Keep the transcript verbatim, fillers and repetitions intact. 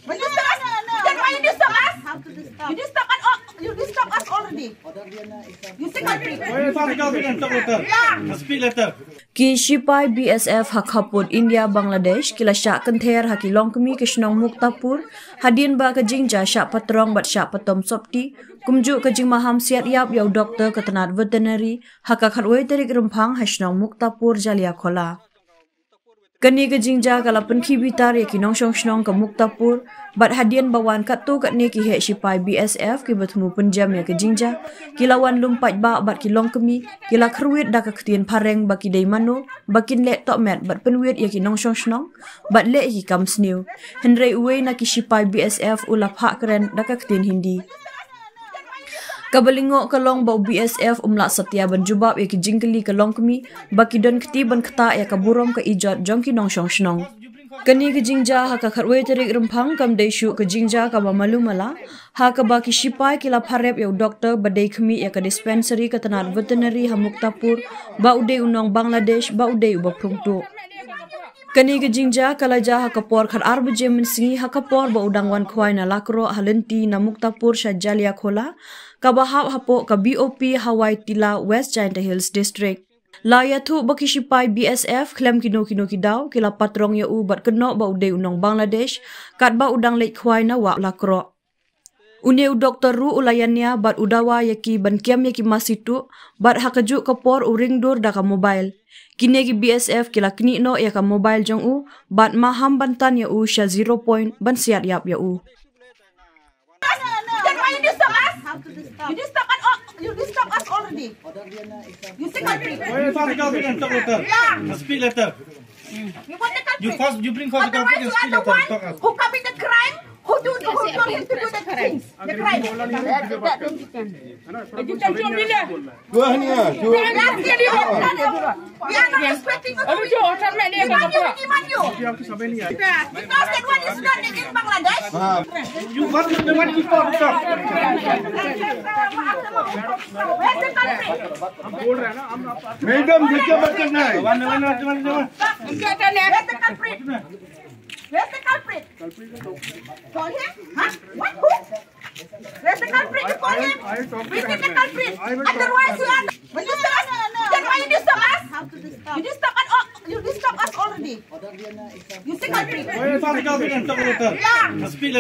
When you stop us, then why you disturb us? You disturb us, al- you disturb us already. You say culprit. Why you stop the culprit and talk later? Yeah. Speak later. Ki shipai B S F ha khappud India Bangladesh ki la shah kynther ha ki longkmie ka shnong Muktapur hadien ba ka jingjia shah patrong bad shah patom sopti kumjuh ka jingmaham siat ïap ïa u doktor ka tnat veterinary ha ka khatwei tarik Rymphang ha shnong Muktapur Jaliakhola. Kane ka jingjia ka la pynkhih bitar ïa ki nongshong shnong ka Muktapur bad hadien ba wan katto katne ki heh shipai B S F kiba thmu pynjem ïa ka jingjia ki la wan lum paidbah bad ki longkmie ki la kyrwit da ka ktien phareng ba ki dei mano ba kin leh tohmet bad pynwit ïa ki nongshong shnong bad leh ïa ki kam sniew. Hynrei uwei na ki shipai B S F u la phah kren da ka ktien Hindi. Kaba lyngngoh ka long ba u B S F um lah satia ban jubab ïa ki jingkylli ka longkmie ba ki don kti ban ktah ïa ka burom ka ijot jong ki nongshong shnong. Kane ka jingjia ha ka khatwei tarik Rymphang kam dei shuh ka jingjia kaba malu mala ha kaba ki shipai ki la pharep ïa u doktor ba dei khmih ïa ka dispensary ka tnat veterinary ha Muktapur ba u dei u nong Bangladesh ba u dei uba phrung tuh. Kane ka jingjia ka la jia ha ka por khatar baje mynsngi ha ka por ba u dang wan khwai na Lakroh ha lynti na Muktapur sha Jaliakhola kaba hap hapoh ka B O P Hawai Tila, West Jaintia Hills District. La ïathuh ba ki shipai B S F khlem kino kino ki daw ki la patrong ïa u bad kynnoh ba u dei u nong Bangladesh katba u dang leit khwai na wah Lakroh. Une u doktor ruh u la ïania bad u dawa ïa ki ban kem ïa ki masi tuh bad ha kajuh ka por u ring dur da ka mobile. Kine ki B S F ki la knieh noh ïa ka mobile jong u bad maham ban tan ïa u sha zero point ban siat ïap ïa u. Then why you disturb us? You disturb us, al- you disturb us already. You say culprit. Why you stop the culprit and talk later? Yeah. Speak later. You want the culprit? You first, you bring first the culprit and speak later. Otherwise, you are the one who committed crime, who do, who told him to do the things, the crime. Go ahead, yeah. We are not expecting you to do it. Because that one is not in Bangladesh. You want the one you talk about. Where's the culprit? मैडम, देखिए बच्चा नहीं। Where's the culprit? Where's the culprit? Call him? Huh? What? Who? Where's the culprit? You call him. We need the culprit. Otherwise, you are. When you stop us, then why you disturb us? You disturb us. Al- You disturb us already. You say culprit. Why you stop the culprit and talk later? Yeah. Speak